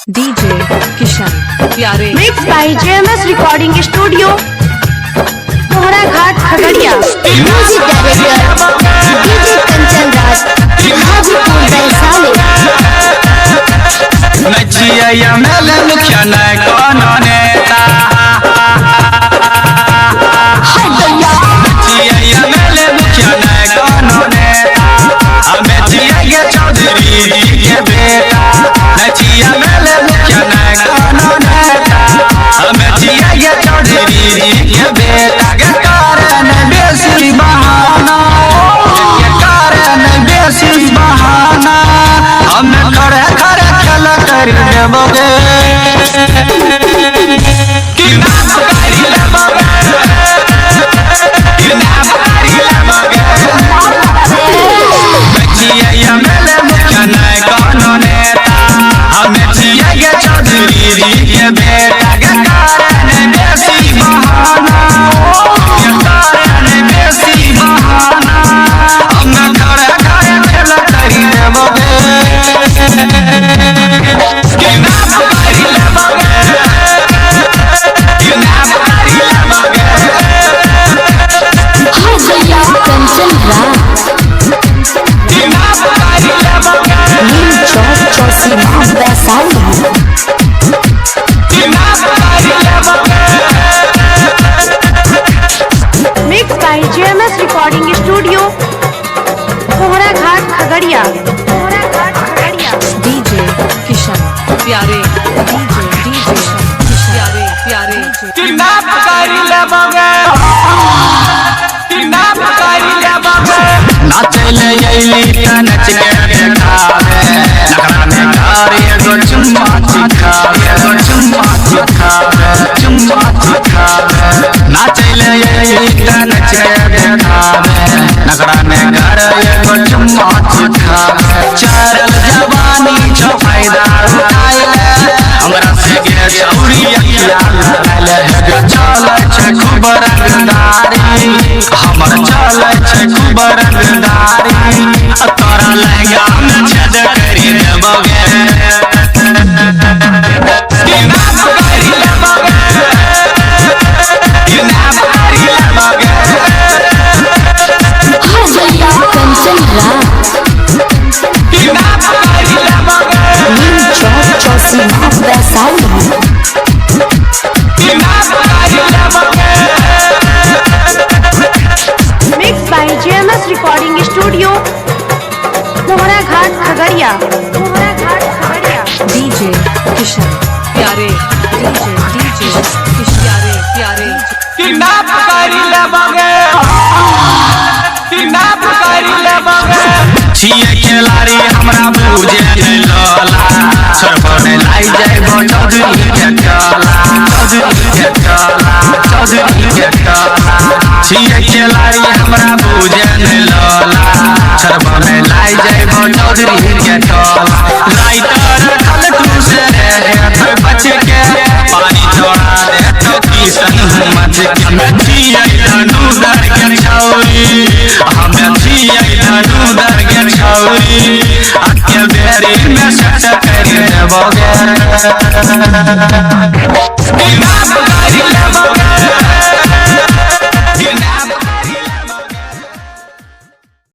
DJ Kishan Pyare. Mix by JMS recording studio, Mohra Ghat, Khagaria. Music director DJ Kanchan Raj, Hajipur, Vaishali. नचिया मेले मुखिया नै कोनो नेता। नचिया मेले मुखिया नै कोनो नेता, हमें जिया चौधरी जी के बेटा। नचिया मेले मुखिया नै कोनो नेता, हमें जिया चौधरी जी के बेटा। के कारण बेसी बहाना, के कारण बेसी बहाना, हमें खड़े खड़े खेल कर देबोगे। कि नाम करी लेबोगे, कि नाम करी लेबोगे। नचिया मेले मुखिया नै कोनो नेता, हमें जिया चौधरी जी के बेटा। के कारण बेसी बहाना, के कारण बेसी बहाना, हमें खड़े खड़े खेल करी देबोगे। कि नाम करी लेबोगे, कि नाम करी लेबोगे। कंचन राज, कि नाम करी लेबोगे, नीम चौक, चौसीमा, वैशाली। कि नाम करी लेबोगे। Mix by JMS recording studio, Mohra Ghat, Khagaria. Mohra Ghat, Khagaria. DJ Kishan Pyare. DJ DJ Pyare Pyare. कि नाम करी लेबोगे, कि नाम करी लेबोगे। नाचे ले अइली त नच के देखावे, नखरा में घर एगो चुम्मा चिखावे, एगो चुम्मा चिखावे, चुम्मा चिखावे। नाचे ले अइली त नच के देखावे, नखरा में घर एगो चुम्मा चिखावे। चरल जवानी छौ फायदा उठाइले, हमरा से गे छौरी अखिया लड़ाइले। हे चलै छै खूब रंगदारी, हमर चलै छै खूब रंगदारी, आ तोरा लहंगा में छेद करी देबोगे। कि नाम करी लेबोगे, कि नाम करी लेबोगे। कंचन राज, कि नाम करी लेबोगे, नीम चौक, चौसीमा, वैशाली। कि नाम करी लेबोगे। Mix by JMS recording studio, Mohra Ghat, Khagaria. Mohra Ghat, Khagaria. DJ Kishan Pyare. DJ DJ Kishan Pyare Pyare. कि नाम करी लेबोगे, कि नाम करी लेबोगे। छियै खेलाड़ी हमरा बुझे नै लला, छोड़ लाई जाइबो चौधरी के टोला, चौधरी के टोला, चौधरी के टोला। छियै खेलाड़ी हमरा बुझे नै लला, छोड़ लाई जाइबो चौधरी के टोला। राइटर खलटू से रे बच के, पानी छोड़ा दे तो किसन मच के। हमें छियै धनु दर के छौरी, हमें छियै धनु दर के छौरी, आके बेरी में सट करी देबोगे।